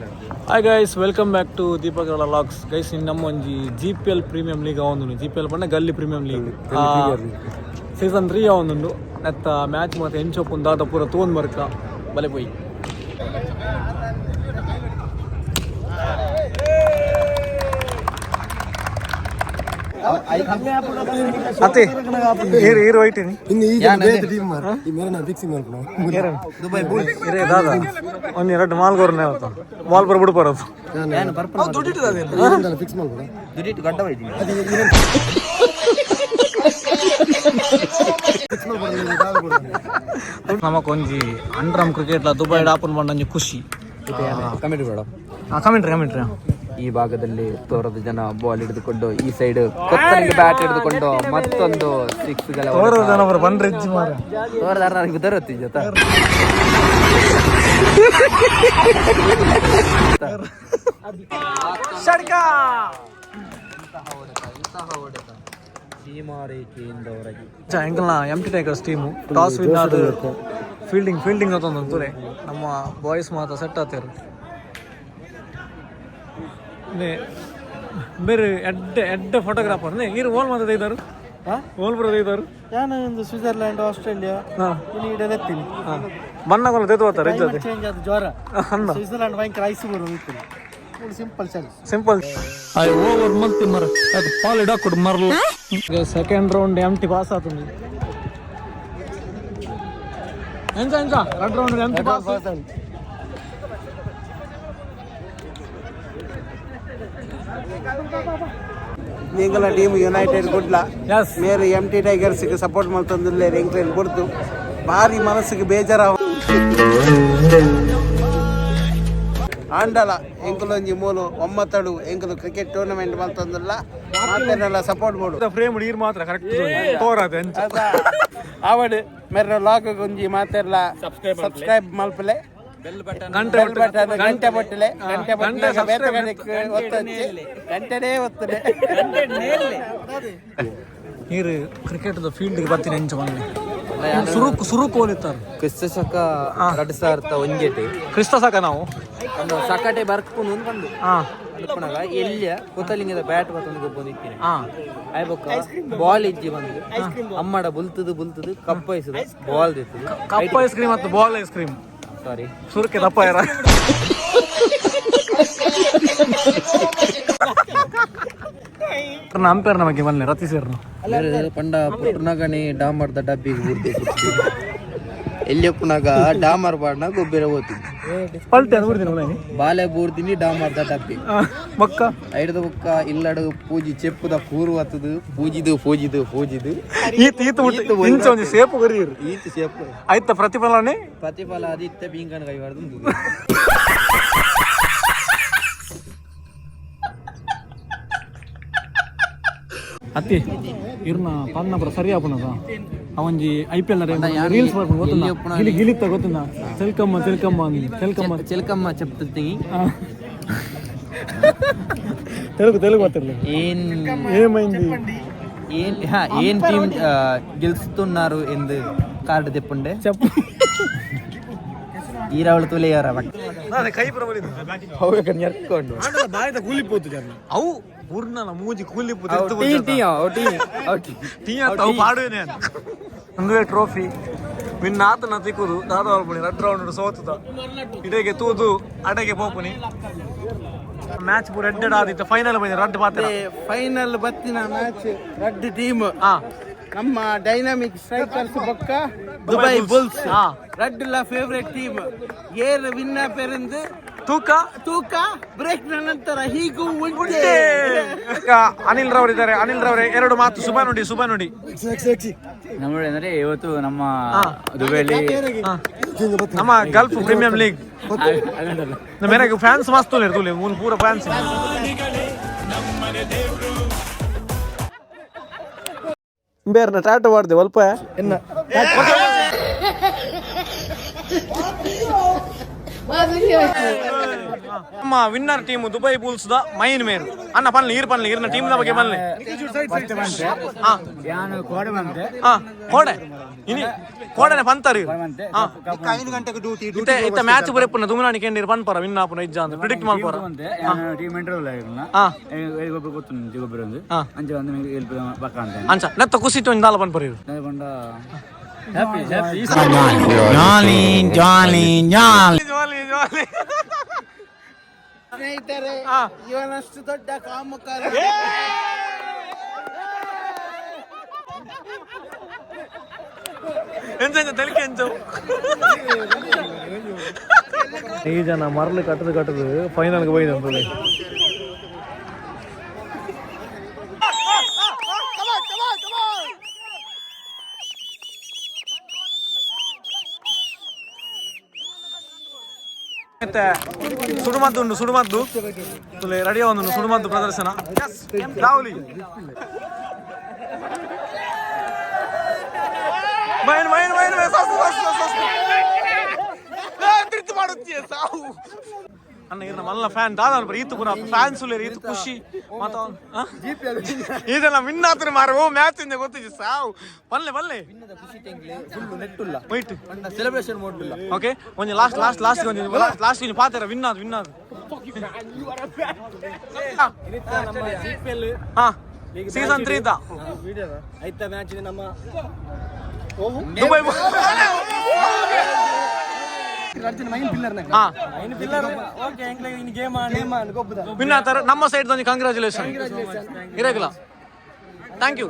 Hi guys, welcome back to Deepak vlogs. Guys, ಇನ್ನು ನಮ್ಮ ಒಂಜಿ GPL premium league ಆವೊಂದುಂಡು. GPL ಪಂಡ ಗಲ್ಲಿ premium league season 3 ಆವೊಂದುಂಡು. ನೆತ್ತ ಮ್ಯಾಚ್ ಮಾತ ಎಂಚೊಪ್ಪುಂಡು ದಾದ ಪೂರ ತೂವೊಂದು ಬರ್ಕ ಬಲೆ ಪೋಯಿ. ಅತ್ತೆ ಏರು ಏರು ಹೋಯ್ತೀನಿ. ಇರೇ ದಾದ ಒಂದ್ ಎರಡು ಮಾಲ್ಗೋರ್ನೆ ಅವತ್ತು ಬಾಲ್ ಬರ್ ಬಿಡ್ಬಾರದು. ನಮಕ್ ಒಂಜಿ ಅಂಡ್ರಮ್ ಕ್ರಿಕೆಟ್ ಲ ದುಬೈ ಆಪನ್ ಪಂಡ ಒಂಜಿ ಖುಷಿ. ಕಮೆಂಟ್ ಬೇಡ. Commentary commentary. ಈ ಭಾಗದಲ್ಲಿ ತೋರದ ಜನ ಬಾಲ್ ಹಿಡಿದುಕೊಂಡು, ಈ ಸೈಡ್ ಕೊತ್ತಲಿಗೆ ಬ್ಯಾಟ್ ಹಿಡಿದುಕೊಂಡು ಮತ್ತೊಂದು ಸಿಕ್ಸ್ ಗಳ ತೋರದ ಜನ ಬರ ಬಂದ್ರೆ ಹೆಜ್ಜೆ ಮಾರ. ತೋರದಾರ ನನಗೆ ಬರುತ್ತೆ ಜೊತೆ. ಷಡ್ಕ. ಸೀಮಾರೇಖೆಯಿಂದ ಹೊರಗೆ. ಎಂಕಲ್ನ MT tigers team toss win ಆದ ಫೀಲ್ಡಿಂಗ್ ಫೀಲ್ಡಿಂಗ್ ಅಂತ ತೂಲೆ. ನಮ್ಮ ಬಾಯ್ಸ್ ಮಾತ್ರ ಸೆಟ್ ಆತೇರು. ಬೇರೆ ಎಡ್ಡೆ ಎಡ್ಡೆ ಫೋಟೋಗ್ರಾಫರ್ ನೀರು ಓಲ್ ಮಾತ್ರ ಇದ್ದಾರೆ, ಓಲ್ ಬರೋದು ಇದ್ದಾರೆ. ನಾನು ಒಂದು ಸ್ವಿಟ್ಜರ್ಲ್ಯಾಂಡ್, ಆಸ್ಟ್ರೇಲಿಯಾ ಇಲ್ಲಿ ಇಡಲೆತ್ತೀನಿ. ಬಣ್ಣಗಳು ತೆಗೆದು ಹೋಗ್ತಾರೆ ಇದ್ದದ್ದು. ಚೇಂಜ್ ಆದ ಜ್ವರ. ಅಂದ. ಸ್ವಿಟ್ಜರ್ಲ್ಯಾಂಡ್ ಭಯಂಕರ ಐಸ್ ಬರೋದು. Simple chance. Simple over ಮಲ್ತಿ ಮರ ಅದು ಪಾಲ್ ಇಡಾಕೊಡು ಮರಲು. Second round MT pass ಆತುಂಡು. ಎಂಚ ಎಂಚ ರಡ್ round MT pass. ಎಂಕಲ team United Kudla. S. ಮೇರು MT tigers support ಮಲ್ತೊಂದುಲ್ಲೆರ್. ಎಂಕ್ಲೆನ್ ಬುಡ್ದು ಭಾರಿ ಮನಸ್ಸಿಗೆ ಬೇಜಾರ ಆಂಡಲ ಎಂಕುಲೊಂಜಿ ಮೂಲು ಒಮ್ಮತಡು ಎಂಕುಲು ಕ್ರಿಕೆಟ್ ಟೂರ್ನಮೆಂಟ್ ಮಲ್ತೊಂದುಲ್ಲ, ಮಾತೆರೆಲ್ಲ ಸಪೋರ್ಟ್ ಮಾಡು. ಫ್ರೇಮ್ ನೀರು ಮಾತ್ರ ಕರೆಕ್ಟ್ ತೋರಾದ ಎಂಚ. ಆವಡ್ ಮೆರ್ನ ಲಾಗ್ ಒಂಜಿ ಮಾತೆರ್ಲ ಸಬ್ಸ್ಕ್ರೈಬ್ ಮಲ್ಪಲೆ. ಗಂಟೆ. ಬೆಲ್ ಬಟನ್ ಗಂಟೆ ಬೊಟ್ಟಲೆ ಗಂಟೆ ಗಂಟೆ. ಬೊಟ್ಟಲೆ ಬೇತೆ ಕಡೆಕ್ ಒತ್ತೊಂಜಿ ಗಂಟೆನೇ ಒತ್ತಲೆ. ನೀರು ಕ್ರಿಕೆಟ್ ಫೀಲ್ಡ್ ಬರ್ತೀನಿ ಎಂಚ ಮೊನ್ನೆ ಸುರುಕ್ ಸುರುಕ್ ಹೋಲಿತ್ತಾರೆ. ಕ್ರಿಸ್ತ ಶಕ 2001 ಕ್ರಿಸ್ತ ಸಾಕ ನಾವು. ಒಂದು ಸಕಟೆ ಬರ್ಕೊಂಡು ಬಂದು ಅನ್ಪುನಗ ಎಲ್ಲಿಯ ಕೊತ್ತಲಿಂಗದ ಬ್ಯಾಟ್ ಬತ್ತೊಂದು ಗೊಬ್ಬೊಂದು ಇತ್ತೀನಿ. ಆಯ್ಬೊಕ್ಕ ಬಾಲ್ ಇಜ್ಜಿ ಬಂದು ಅಮ್ಮಡ ಬುಲ್ತದು ಬುಲ್ತದು ಕಪ್ಪ ಐಸದು ಬಾಲ್ ದಿತ್ತದು. Cup ice cream ಮತ್ತು ball ice cream. ಸಾರಿ. ಸುರುಕೆ ತಪ್ಪ ಯಾರ ಅಂಪೇರ್ ನಮಗೆ ಬನ್ನಿ ರತಿ ಸೇರ್ನು. ಪಂಡ ಪುಟ್ಟನಗಣಿ ಡಾಮರ್ದ ಡಬ್ಬಿಗೆ ಬುರ್ದು ಎಲ್ಲಿ ಪುನಗ ಡಾಮರ್ ಬಾಡ್ನ ಗೊಬ್ಬರ ಹೋಗ್ತೀನಿ. ಪಲ್ಟಿ ಅದು ಬಿಡ್ತೀನಿ ಅವನೇ. ಬಾಲೆ ಬೂರ್ದಿನಿ ಡಾಮರ್ದ ಡಬ್ಬಿ. ಬೊಕ್ಕ. ಐಡ್ದ ಬೊಕ್ಕ ಇಲ್ಲಡು ಪೂಜಿ ಚೆಪ್ಪುದ ಕೂರು ಹತ್ತದು ಪೂಜಿದು ಪೂಜಿದು ಪೂಜಿದು. ಈತ ಈತ ಮುಟ್ಟ ಇಂಚ ಒಂಜಿ ಸೇಪು ಕರಿಯಿರು. ಈತ ಚೆಪ್ಪು. ಆಯ್ತ ಪ್ರತಿಫಲನೇ. ಪ್ರತಿಫಲ ಅದು ಇತ್ತ ಬೀಂಕನ್ ಕೈವಾಡ್ದು. ಅತ್ತಿ ಇರ್ನ ಪನ್ನ ಪುರ ಸರಿ ಆಪುನದ ಅವಂಜಿ IPL reels ಬರ್ಪುಂಡು ಗೊತ್ತುಂಡ? ಗಿಲಿ ಗಿಲಿತ್ತ ಗೊತ್ತುಂಡ? ಸೆಲ್ಕಮ್ಮ ಸೆಲ್ಕಮ್ಮ ಅಂದ್ ಸೆಲ್ಕಮ್ಮ. ಚಿಲಕಮ್ಮ ಚೆಪ್ತೀನಿ. తెలుగు తెలుగు ಗೊತ್ತಿರಲಿ. ಏನ್ ఏమైంది? ఏం హా, ఏం టీం గెలుస్తున్నారు ಎಂದು ಕಾರ್ಡ್ తెప్పుంಡೆ. చెప్పు. ಈ ರಾವಳ ತುಲೆಯಾರ. ಕೈ ನೆರ್ಕೊಂಡು. ಬಾಯ್ದ ಕೂಲಿ ಪೋತು ಜನ ಅವು ಊರ್ನ ಮೂಜಿ ಕೂಲಿ tea tea tea tea ಅವು ಪಾಡುವೇನೆ ಒಂದುವೇ ಟ್ರೋಫಿ ಮಿನ್ನ ಆತನ ತಿಕ್ಕುದು ದಾದ ಅಲ್ಪುಣಿ ರಡ್ ರೌಂಡ್ ಸೋತದ ಇಡೆಗೆ ತೂದು ಅಡೆಗೆ ಪೋಪುನಿ. ಮ್ಯಾಚ್ ಪೂರ ಎಡ್ಡೆಡ್ ಆದಿತ್ತು. ಫೈನಲ್ ಬಂದಿ ರಡ್ಡ್ ಪಾತ್ರ. ಫೈನಲ್ ಬತ್ತಿನ ಮ್ಯಾಚ್ ರಡ್ಡ್ ಟೀಮ್. ನಮ್ಮ ಡೈನಾಮಿಕ್ ಸ್ಟ್ರೈಕರ್ಸ್ ಬೊಕ್ಕ ದುಬೈ ಬುಲ್ಸ್. ರಡ್ಡ್ಲ ಫೇವರೇಟ್ ಟೀಮ್ ಏರ್ ವಿನ್ ಪೆರಂದು. ತೂಕ. ತೂಕ ಬ್ರೇಕ್ ನ ನಂತರ ಹೀಗೂ ಉಂಟೆ. ಈಗ ಅನಿಲ್ ರವರು ಇದ್ದಾರೆ. ಅನಿಲ್ ರವರೇ, ಎರಡು ಮಾತು. ಶುಭ ನುಡಿ, ಶುಭ ನುಡಿ. ನಮ್ಮ ಅಂದ್ರೆ ಇವತ್ತು ನಮ್ಮ ದುಬೈಲಿ ನಮ್ಮ Gulf premium league ಮೇರೆಗೆ ಫ್ಯಾನ್ಸ್ ಮಸ್ತ್ ಇರ್ತುಲಿ ಮೂಲ ಪೂರ ಫ್ಯಾನ್ಸ್. ಬೇರೆ ಟಾಟಾ ಮಾಡ್ದೆ ಅಲ್ಪ. ನಮ್ಮ winner team Dubai Bulls the main ಮೇರ್. ಅಣ್ಣ, ಪನ್ಲೆ, ಈರ್ ಪನ್ಲೆ, ಈರ್ನ ಟೀಮ್ ದ ಬಗ್ಗೆ ಪನ್ಲೆ. ಹಾ. ಯಾನು ಕೋಡೆ ಬಂತೆ. ಹಾ, ಕೋಡೆ ಇನಿ ಕೋಡೆನೆ ಪಂತಾರಿ. ಬಂತೆ. ಹಾ. 5 ಗಂಟೆಗೆ ಡ್ಯೂಟಿ. ಇತ್ತೆ ಇತ್ತೆ ಮ್ಯಾಚ್ ಬರೆಪುನ ದುಮನಾನಿ ಕೇಂದಿರ್ ಪನ್ಪರ ವಿನ್ ಆಪುನ ಇಜ್ಜ ಅಂತ ಪ್ರಿಡಿಕ್ಟ್ ಮಲ್ಪರ? ಬಂತೆ, ಯಾನು ಟೀಮ್ ಇಂಟರ್ವಲ್ ಆಗಿರಲ್ಲ. ಗೊಬ್ಬರ ಗೊತ್ತು, ಗೊಬ್ಬರ ಒಂದು. ಅಂಚೆ ಒಂದು ಎಲ್ಪ್ ಪಕ್ಕ ಅಂತ. ಅಂಚ ನೆತ್ತ ಖುಷಿ ಒಂಜಿ ದಾಲ ಪನ್ಪರ ಇರು. ಪಂಡ ಹ್ಯಾಪಿ ಹ್ಯಾಪಿ. ಜಾಲಿ ಜಾಲಿ ಜಾಲಿ. ಸ್ನೇಹಿತರೆ, ಇವನಷ್ಟು ದೊಡ್ಡ ಕಾಮುಕರ ಎಂಚ ಎಂಚ ತೆಲಿಕೆ ಎಂಚ? ಈ ಜನ ಮರಳು ಕಟ್ಟದು ಕಟ್ಟದು ಫೈನಲ್ಗೆ ಹೋಯ್ತು ಅಂತ. ಮತ್ತೆ ಸುಡುಮದ್ದು ಉಂಟು, ಸುಡುಮದ್ದು ರೆಡಿ ಒಂದು ಸುಡುಮದ್ದು ಪ್ರದರ್ಶನ. ರಾಹುಲಿ ಮೈನ್ ಮೈನ್ ಮೈನ್ ಮೈನ್ ಸಸ್ತು ಸಸ್ತು ಸಸ್ತು ತಿರ್ತು ಮಾಡುತ್ತೀಯ ಸಾವು. ಅಣ್ಣ, ಇರ್ನ ಮಲ್ಲ ಫ್ಯಾನ್ ದಾದ ಅನ್ಪರ. ಈತು ಪುನಃ ಫ್ಯಾನ್ಸ್ ಉಲ್ಲೇರು, ಈತು ಖುಷಿ. ಮತ್ತ ಇದೆಲ್ಲ ವಿನ್ ಆತ್ರ ಮಾರ. ಓ ಮ್ಯಾಚ್ ಇಂದ ಗೊತ್ತಿಜಿ ಸಾವು. ಪಲ್ಲೆ ಪಲ್ಲೆ. ವೈಟ್. Celebration mode. ಓಕೆ, ಒಂಜಿ ಲಾಸ್ಟ್ ಲಾಸ್ಟ್ ಲಾಸ್ಟ್ ಒಂಜಿ ಲಾಸ್ಟ್ ಒಂಜಿ ಪಾತೆರ. ವಿನ್ ಆದ್, ವಿನ್ ಆದ್. ಹಾ, ಸೀಸನ್ 3 the ಐತ ಮ್ಯಾಚ್ ನಮ್ಮ ದುಬೈ. ಹಾ. ಓಕೆ, ಗೇಮ್ ಗೇಮ್ ಗೊಬ್ಬದ. ವಿನ್ ಆತಾರ. ನಮ್ಮ ಸೈಡ್ ಒಂಜಿ ಕಂಗ್ರಾಚುಲೇಷನ್ ಇರಗಿಲ್ಲ. Thank you.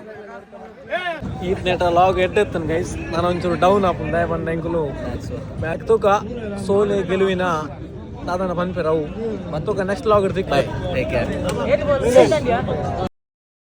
ಈತ್ನೇಟ ಲಾಗ್ ಎಡ್ಡೆತ್ತನ್ ಗೈಸ್. ನಾನು ಒಂಚೂರು ಡೌನ್ ಆಪುಂಡು ದಾಯ ಪಂಡ ಎಂಕುಲು ಬ್ಯಾಕ್ ತೂಕ ಸೋಲೆ ಗೆಲುವಿನ ದಾದನ ಪನ್ಪೆರ್ ಅವು. ಮತ್ತೊಕ ನೆಕ್ಸ್ಟ್ ಲಾಗ್. Take care.